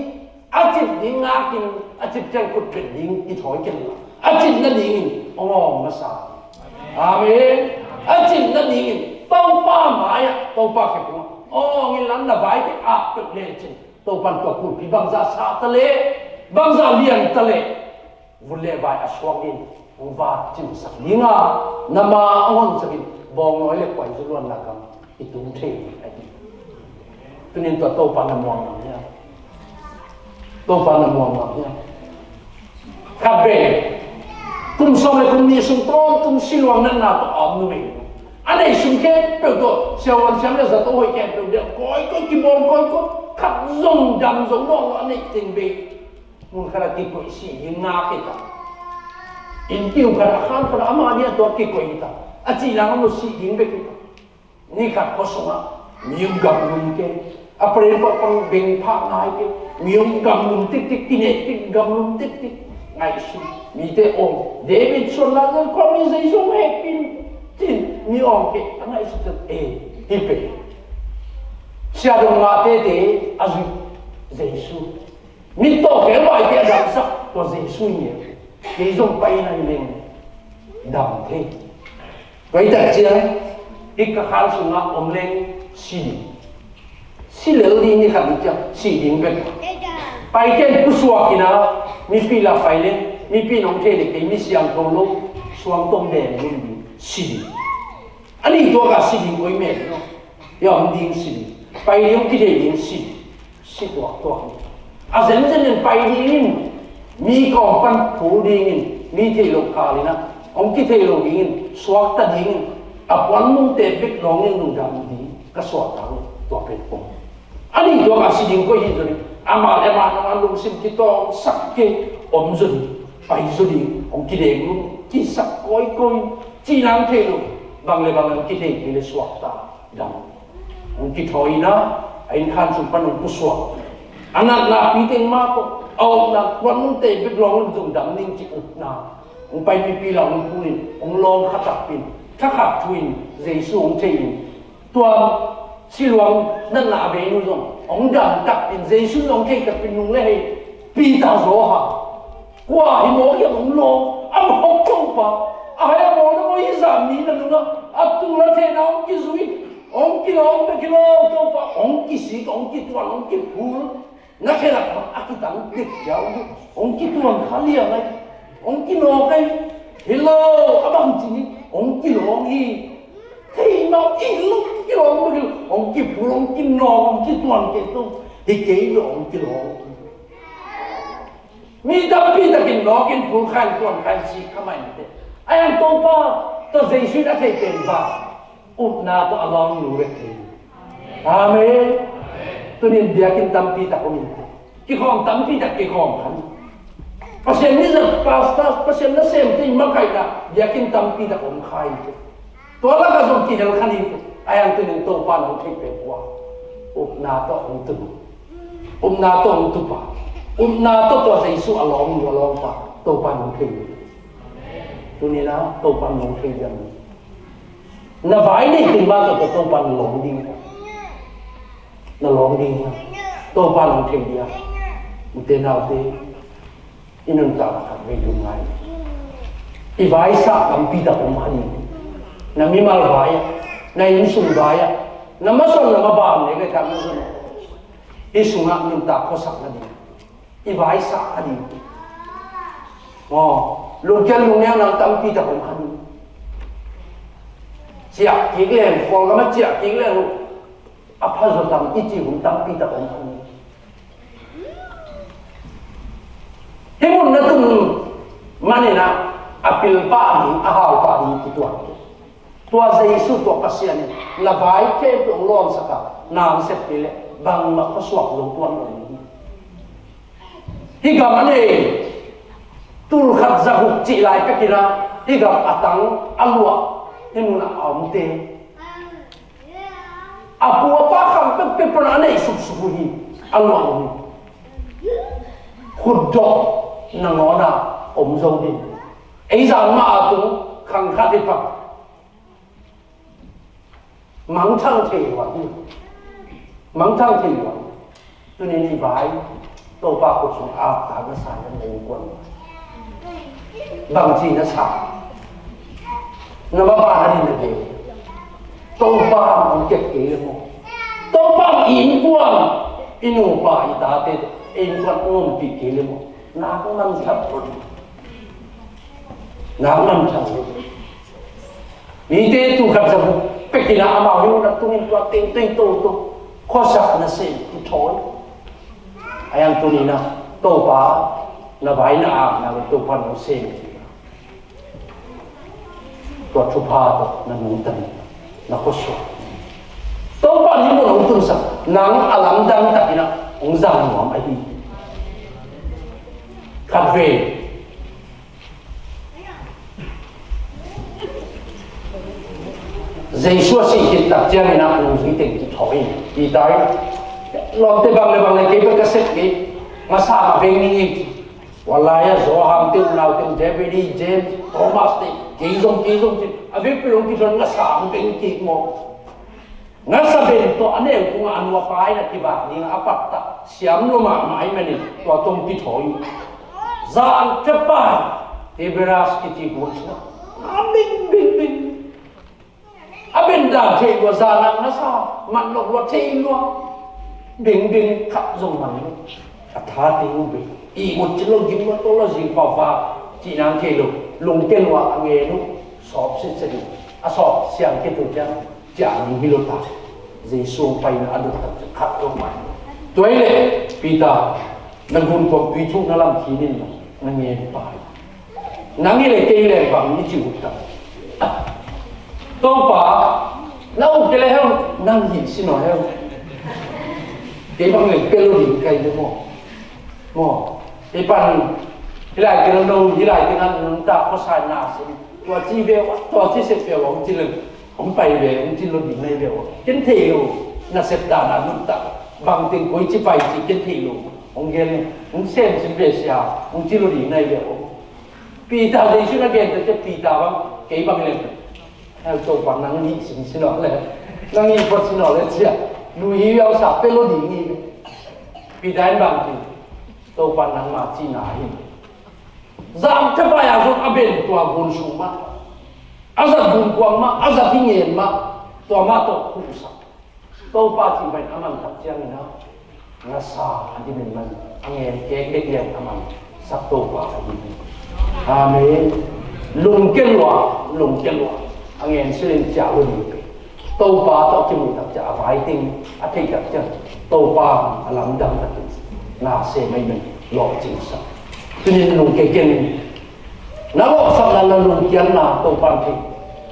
A cip ding ngakin, a cip ciang khut beng ding kithawi kei lo. A cip nadingin hong awng masa. Amen. A cip nadingin Topa mai-ah, Topa khe tungah awng inla, na vaite ap peuh lecin, Topa in tua kulhpi bangzah sah ta leh, bangzah lian ta leh, vut le vai a suak in hong vat cimsak ding a, na ma hong honsak in, bawngnawi le khuaizu luanna gam i tung thei ding ahi. Tuni-in tua Topa na muang ngam hiam? Topa na muang ngam hiam? Khat vei, kum sawm le kum nih sung tawntung siluang natna tawh a om numei, a neih sung khempeuh tawh siavuan siam le zato hoih khempeuh deih kawikawi, kibawl kawikawi, khat zong dam zo nawn lo, a neih teng bei. Mun khat ah kikoih sih ding ngak hi ta. Inn kiu khat ah, khan khat ah, amah nih a tua kikoih hi ta. A cih nang om lo, sih ding bek hi ta. Ni khat khua sungah Mi hong gamlum kei, a paren pawh pang beng phah ngai kei, mi hong gamlum tiktik, kineh tik, gamlum tiktik, ngaihsun. Mite aw, David suanna zong khuami Jesu hong hekpih in, cin mi aw kei a ngaihsut, eh, hi pen. Siadong ngahte te a zui Jesu. Mittaw khelvaite a damsak tua Jesu hi. Kei zong pai na hi leng dam thei. Tua hi tak ciang hih ka khan sungah om leng si ding. Si lel ding ni khat ni ciang si ding bek. Pai ken pusuak in a mipi la pai leng mipi nong thei le kei mi siangtho lo suang tong den ding si ding. A nih tuak a si ding koi men lo. Ia om ding si ding. Pai ding kithei ding si ding. Si tuaktuak ni. A zenzen in pai dingin mi kawm pan phul dingin mi thei lo kal in a hong kithei lo dingin suakta dingin a puan nungte bek lawngin lungdam ding ka suakta lo tua pen om. A nih tuak a si ding koi hi zaw ding. Amah le amah nong a lungsim kitawngsak kei om zaw ding. Pai zaw ding hong kideng lung kisak kawikawi. Cih nang thei lo. Bang le bang nang kithei kei le suakta dang. Hong kithawi in a, a innkhan sung pan hong pusuak. A natna pi teng mah tawh a omna kuan nungte bek lawng in zong dam ning ci upna. Hong pai mipi la hong pulin hong lawng khatak pin thakhat thu in Jesu hong thei in. Tua siluang natna a veinu zong hong dam takpin Jesu zong hong thei takpin nung le hei Peter zaw ha. Kua hi maw hiam hong lawng a mawk Topa. A hai a maw na maw hi zam ni na nungah a tul a thena hong kizui hong kilawng bek hi lo Topa. Hong kisik hong kituan hong kiphul. Na khelak bang a kitang dek kiau hi. Hong kituan kha liang ai. Hong kinawk ai. Hi lo a bang ci ni hong kilawng hi. Thei mah i lo kilawng bek hi lo hong kiphul hong kinawk hong kituan kei to. Hi kei lo hong kilawng. Mi tampi takin nawkin phul khan tuan khan si kha mah in te. A yang Topa tawh Jesu in a thei pen ba upna tawh a lawng nu vek thei. Amen. Tunin biakinn tampi tak om in te. Kikhawm tampi tak kikhawm khan. Pasian ni zat pastor Pasian na sem te in makaihna biakinn tampi tak om kha in te. Tua lakah zong kihel kha ning. A yang tunin Topa nong thei pek ua. Upna tawh hong tun. Upna tawh hong tupa. Upna tawh tua Jesu a lawng lu a lawngpa Topa nong thei ning. Tunin a Topa nong thei diam. Na vai nei teng mah tawh Topa na lawng ding. Na lawng ding. Topa nong thei diam. Ute naute. I nuntakna khat vei lum ngai. I vaisa tampi tak om kha ding. Na mimal vai ah, na innsung vai ah, na mason na maban le le tak na zon. I sungah nuntak khuasak na ding. I vaisa kha ding. Aw, lungkial lungneu nang tampi tak om kha ding. Ciah kik leng, Kawlgam ah ciah kik leng. A pha zaw tam i cih hun tampi tak om kha ding. Hih mun na tun manin ah a pilpah ding a halpah ding kituak. Tua Jesu tua Pasian in na vai khempeuh hong lawnsak a na hong sep kei leh bangmah khuasuak zo tuan lo ding hi. Hih gam a nei tul khat za guk cih lai pekin ah hih gam a tang a luah hih mun ah a omte. A pu a pa kham pekpek pan a neih suksuk uh hi. A luang uh hi. Khutdawh nangawn a om zo ding. Ei zan mah a tung khang khat hi pah. Mangthang thei luang hi. Mangthang thei luang. Tunin i vai Topa khut sung a apta na sa hiam na innkuan? Bangci na sa? Na mabana ding na gei? Topa hong kep kei le maw? Topa hong innkuan i nupa i tate i innkuan hong ompih kei le maw? Nak man thap. Nak man thap. Mite tul khat za guk pekin ah amau hi hun a tungin tua tengteng toto khuasak na sem i thawi. A yang tunin ah Topa na vai na apna le Topa nong sem. Tua thupha tawh na nungta na khuasuak. Topa ni mun hong tunsak nang a lamdang takin ah hong zang nuam ahi. Khat vei. Jesu a sih khit tak ciangin a nungzui teng kithawi in, Peter in, lawmte, bang le bang le kei bek ka sep kei, ngasa mah beng ning ei. Tua lai-ah Johan te, unau te, Zebedee, James, Thomas te, kei zong, kei zong ci-in a vekpi hong kithawi in ngasa hong beng kik maw. Ngasa ben tawh a neu kungah a nu a pa in a kivak dingah a pattah siam lua mahmah ahih manin tua tawh hong kithawi uh. Zan khat pai Tiberias kici gun sungah a beng beng beng. A ben dan thei lua, zan ah ngasa man lawk lua, thei lua. Beng beng khat zong man lua. A tha teng uh beng. Ihmut cin lo, gim lo, tawh lo, zing pawlpha cih nang thei lo. Lungkia lua a ngen uh. Sawp sitset uh. A sawp siang khit uh ciang ciah ding hi lo ta. Jesu hong paina a dot tak ciang khat zong man. Tua hi leh Peter, na gunkuang tui thuk na lam khin in, na ngen pai. Nang hi leh kei leh bang i ci uh ta? Topa, na uk kei leh heu, nang hih sin aw heu. Kei bang leh pia lo ding ka hi leh maw. Maw. Kei pan, hih lai kei lo, hih lai kei na nuntak khuasa na sin. Tua ci ve uh, tua ci sep ve uh, hong ci leng. Hong pai ve, hong ci lo ding na hi ve uh. Ken thei lo, na sep dan a nuntak. Bang teng koi ci pai ci ken thei lo. Hong gen, hong sem sin ve sia, hong ci lo ding na hi ve uh. Peter, Jesu na gen ta ciang Peter bang, kei bang leng. Hel Topa nang hih sin sin aw le. Nang hih phot sin aw le cia. Lui hi viau sa pe lo ding hi. Peter in bang ci. Topa nangma cihna hi. Zan khat pai a zong a ben tua gun sung mah. A zat gunkuang mah, a zat hi ngen mah. Tua mah tawh khuhsak. Topa cih pai a man tak ciangin a ngasa a dimin man, a ngen kek dek lian a man sak Topa a dimin. Amen. Lungkia lua, lungkia lua. A ngen silin ciah lua ding pe. Topa tawh kimuh tak ciang a vai teng a theih tak ciang Topa a lamdang takin na sem ahih man lawhcing sak. Tunin lungkia kenin Na lawhsakna, na lungkiatna Topa'n thei.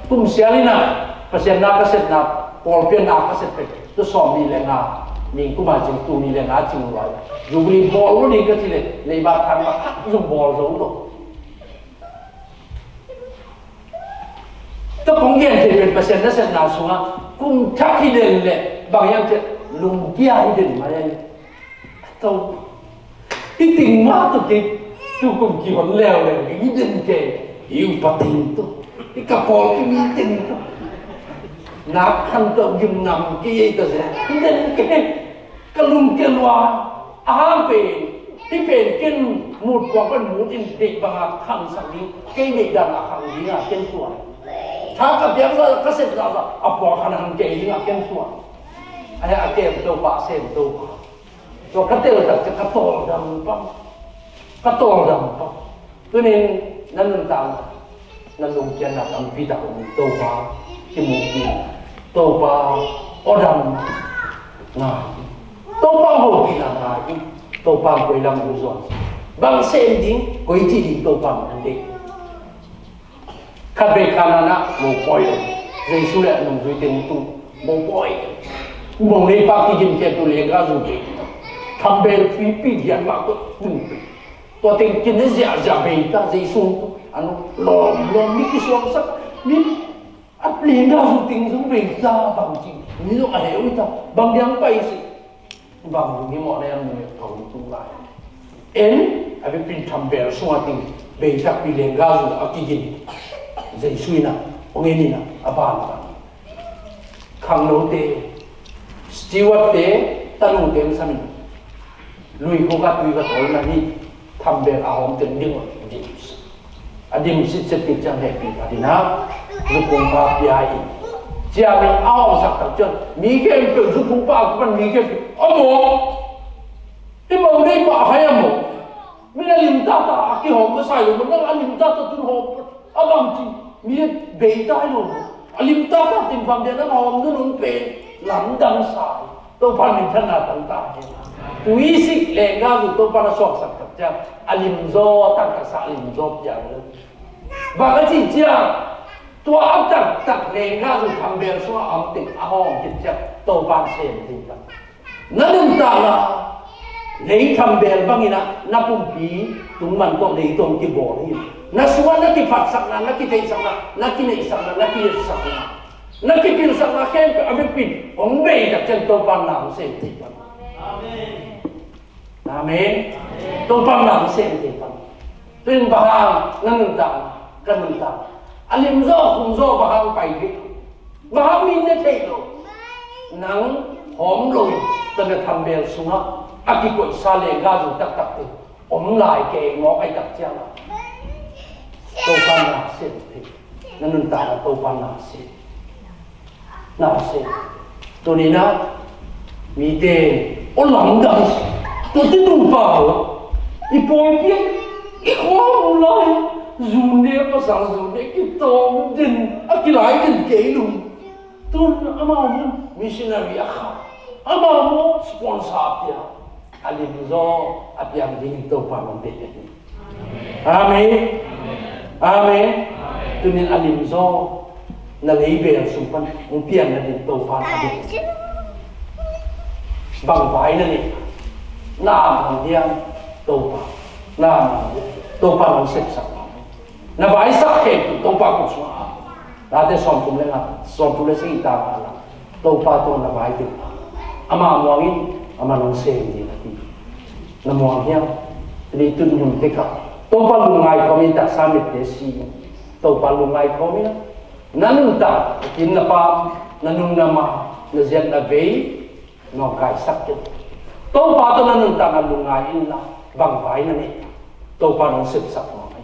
Kum sial in ah Pasian na ka sepna, pawlpi a na ka sep pen, tu sawm nih le nga, ningkum a cing tu nih le nga cing lua. Jubilee bawl lo ding ka ci leh, leiba thang ma khat zong bawl zo lo. Tua kong gen thei pen Pasian na sepna sungah kum thak hi den leh bang hiam cih leh lungkia hi den mai. Tua, i ting mah tua kei, tu kum kihon leuleu, i den kei, i upa ting tua, i ka pawlpi mi ting tua. Nak khan tua gim ngam kei ei tua zen, i den kei, ka lungkia lua, a hang pen, hih pen ken mut kuang pen mut in deih bangah khangsak ding, kei deih dan a khang ding a ken tua. Tha ka piak zah, ka sep zah, a pua khan hang kei ding a ken tua. A hia a kem Topa, sem Topa. Tua ka tel tak ciang ka tawldam pah. Ka tawldam pah. Tunin na nuntakna, na lungkiatna tampi tak om, Topa kimuh ding, Topa awdam ngai, Topa hopihna ngai, Topa koi lam hong zuan, bang sem ding, koi ci ding Topa hong deih. Khatvei Kanaan ah mopawi om. Jesu le a nungzuite hong tung. Mopawi. Mo neipa kigim khempeuh lenggazu bei. Thambel pipi giat mah tawh tung bei. Tua teng kin ziahziah bei ta, Jesu hong tung. A nung lawm lawm mi kisuangsak. Mi a lenggazu teng zong bei ta bang ci. Mi zong a heh uh ta. Bang diang pai si. Bang hong hi mawh na hiam, nung et tawh hong tung lai. En, a vekpi in thambel sungah ting, bei takpi lenggazu a kigin. Jesu in ah hong en in ah a banban. Khangnote, stewardte, tanute hong sam in, lui khuk ah tui va tawi in ah hih thambel a hawm teng ding un dim. A dim sitset tik ciang hehpih phat in ah, zukhungpa pia in, ciamin a hawmsak tak ciang mi khempeuh, zukhungpa a kipan mi khempeuh a mawk. Hih mo neipa a hai a mawk. Mi a limtata a kihawm masa hi lo maw, nang a limtata tun hawm a bang ci, mi a bei ta hi lo. A limtata teng bang dia nang a hawm nunung pen lamdang sa hi. Topa minthanna tang ta hen. Tuisik lenggazu Topa na suaksak tak ciang a limzaw, taktaksa a limzaw piang lo. Bang a cih ciang tua a taktak lenggazu thambel sungah a om teng a hawm khit ciang Topa sem ding ta. Na nuntakna lei thambel bangin ah na pumpi tungman tawh lei tawh kibawl hi. Na sungah na kiphatsakna, na kitheihsakna, na kineihsakna, na kiliatsakna Na kipilsakna khempeuh a vekpi in hong bei tak ciang Topa na hong sem thei pan. Amen. Topa na hong sem thei pan. Tu-in bang hang na nuntakna, ka nuntakna a limzaw khumzaw bang hang pai thei lo, bang hang min ne thei lo? Nang hawm lo in, tana thambel sungah a kikoihsa lenggazu taktakte om lai kei mawk ahih tak ciangin Topa na sem thei. Na nuntakna Topa na sem. Na sem. Tuni-in ah mite aw lamdang. Tuate tumpa aw, i pawlpi ah i khawm lai, zu ne, pasal zu ne, kitawm den, a kilai den kei lo. Tun amau maw missionary a khah, amau maw sponsor a pia, a limzaw a piang dingin Topa hong deih hi. Amen. Amen. Tuni-in a limzaw na leibel sung pan hong piang nading Topa na deih. Bang vai na neih? Na mang diam Topa, na mang diam Topa hong sepsak? Na vaisak khempeuh Topa kut sungah a. Late sawmthum le nga, sawmthum le sagih tang nga ah, Topa tawh na vai teng, amah muang in, amah hong sem ding a ci. Na muang hiam? Tuni tun hun tekah Topa lungngai kawmin, taksa mitte si in, Topa lungngai kawmin, na nuntak in, na pam, na nung na ma, na ziat na vei nawngkaisak kei. Topa tawh na nuntakna lungngai inla, bang vai na neih? Topa hong sepsak nuam hi.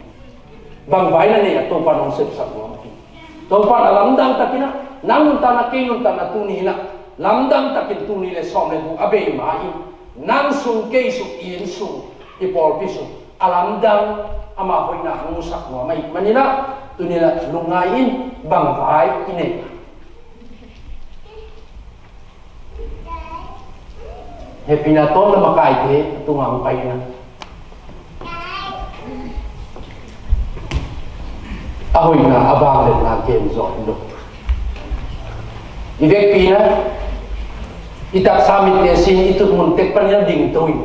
Bang vai na neih a Topa hong sepsak nuam hi? Topa na lamdang takin ah, nang nuntakna, kei nuntakna tuni-in ah lamdang takin tuni le sawm le guk a bei ma-in, nang sung, kei sung, i inn sung, i pawlpi sung a lamdang, ama hoihna hong musak nuam ahih manin ah, tuni-in ah lungngai in, bang vai i neih? Hehpihna tawh na makaite a tungah hong pai in ah, a hoihna, a vangliatna gen zawh hi lo. I vekpi in ah i taksa mitte si in, i tutmun tek panin ah dingto in,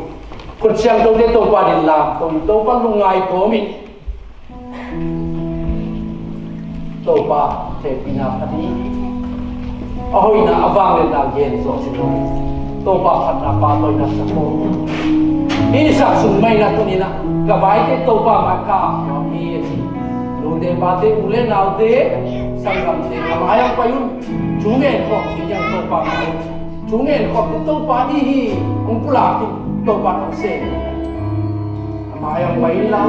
khut siangthote Topa adingin lamto in, Topa lungngai kawmin, Topa hehpihna phat hi. A hoihna, a vangliatna gen zawh hi lo. Topa phatna, pahtawina sa kawm. Hih sak sung mah in ah tuni-in ah ka vaite Topa mai ka hi a ci. Nute pate, u le naute, sanggamte, a mai-ah pai un. Thu ngen khawm ding hi hang Topa mai. Thu ngen khawm ding Topa ahi hi. Hong pulak in, Topa hong sem. A mai-ah pai inla.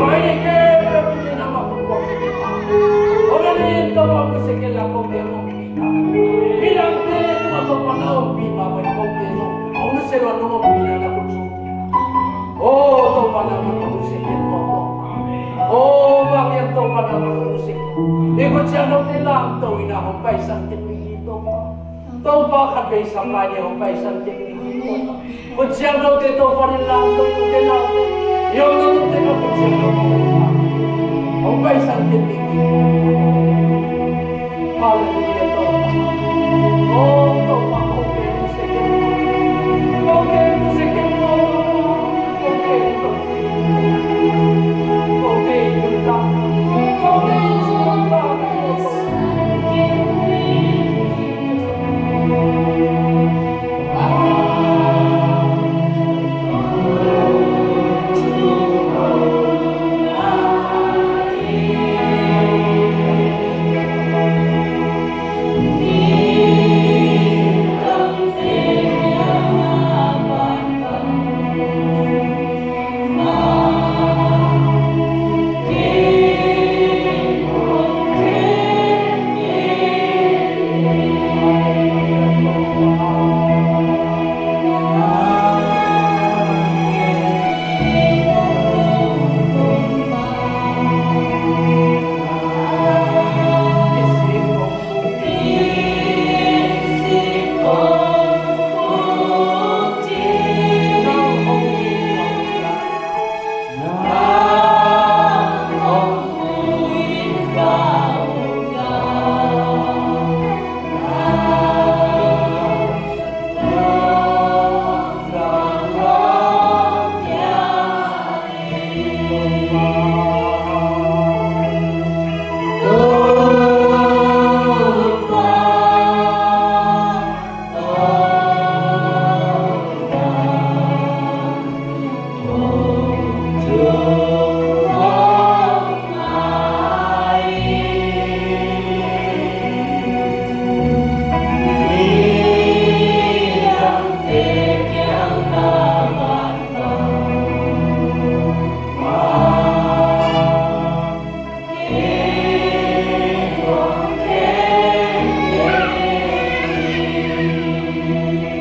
Mai ni ke pe pi ni na ma ko ko. Ora ni to pa ko se ke la ko ke mo pi ta. Midangte tungah Topa na ompih mah bangin kote zong hong nusia lo, nong ompihna na khut sung. O Topa, nangmah hong nusia ken mawk. O vanglian Topa, nangmah hong nusia ken. I khut siangthote lamto in ah hong paisan ken mah hi Topa. Topa, khat vei sang lai ni hong paisan ken mah hi Topa. Khut siangthote Topa in lamto in, ute naute i omna nuntakna khut siangthote hong paisan ken mah hi. Hallelujah, Topa. Oh, Topa, kote nusia ken. Kote nusia ken, Topa. Kote nusia ken. Kote nusia ken. Kote nusia ken.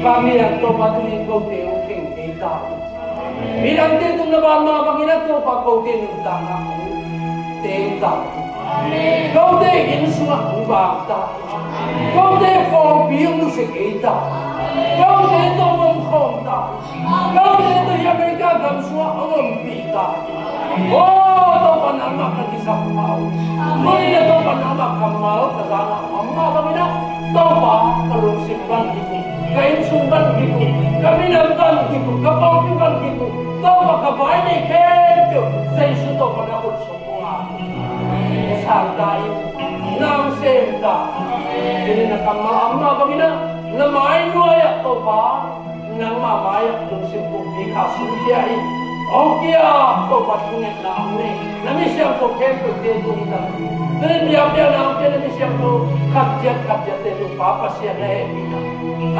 Vanglian Topa tuni-in kote hong kheng kei ta in. Midangte tungah na vak mah bangin ah Topa kote nuntakna hong teng ta in. Kote inn sungah hong vak ta in. Kote pawlpi hong nusia kei ta in. Kote tawh hong khawm ta in. Kote tawh hih America gam sungah hong ompih ta in. Aw Topa, nangmah ka kisap pha uh. Tuni-in ah Topa, nangmah kammal ka zan ah om mah bangin ah Topa, ka lungsim van kik uh, ka innsung van kik uh, ka minam van kik uh, ka pawlpi van kik uh. Topa, ka vai nei khempeuh Jesu Topa na khut sung kong ap uh. Sang ta in, na hong sem ta. Tuni-in na kammal a om mah bangin ah na mai nuai-ah Topa, nangmah mai-ah lungsim pumpi kha sungkhia in. Hong ki-ap Topa, thungetna hong nei na mi siangtho khempeuhte tung in ah, tuni-in biakpiakna hong pia na mi siangtho khat ciat khat ciatte tung Pa Pasian na hehpihna,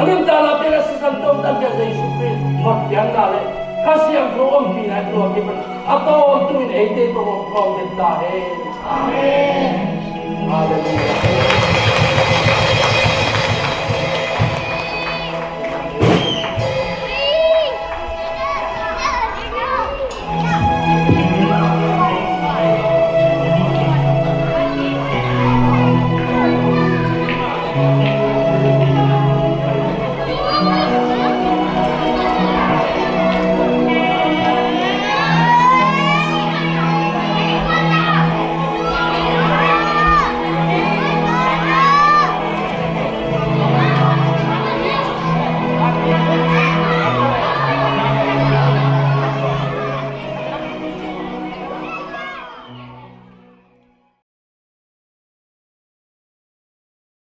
a nuntakna pia na sisan tomdan pia Jesu Khrist hotkhiatna le Kha Siangtho ompihna in tua kipan a tawntungin eite tawh hong khawm den ta hen. Amen. Halleluiah.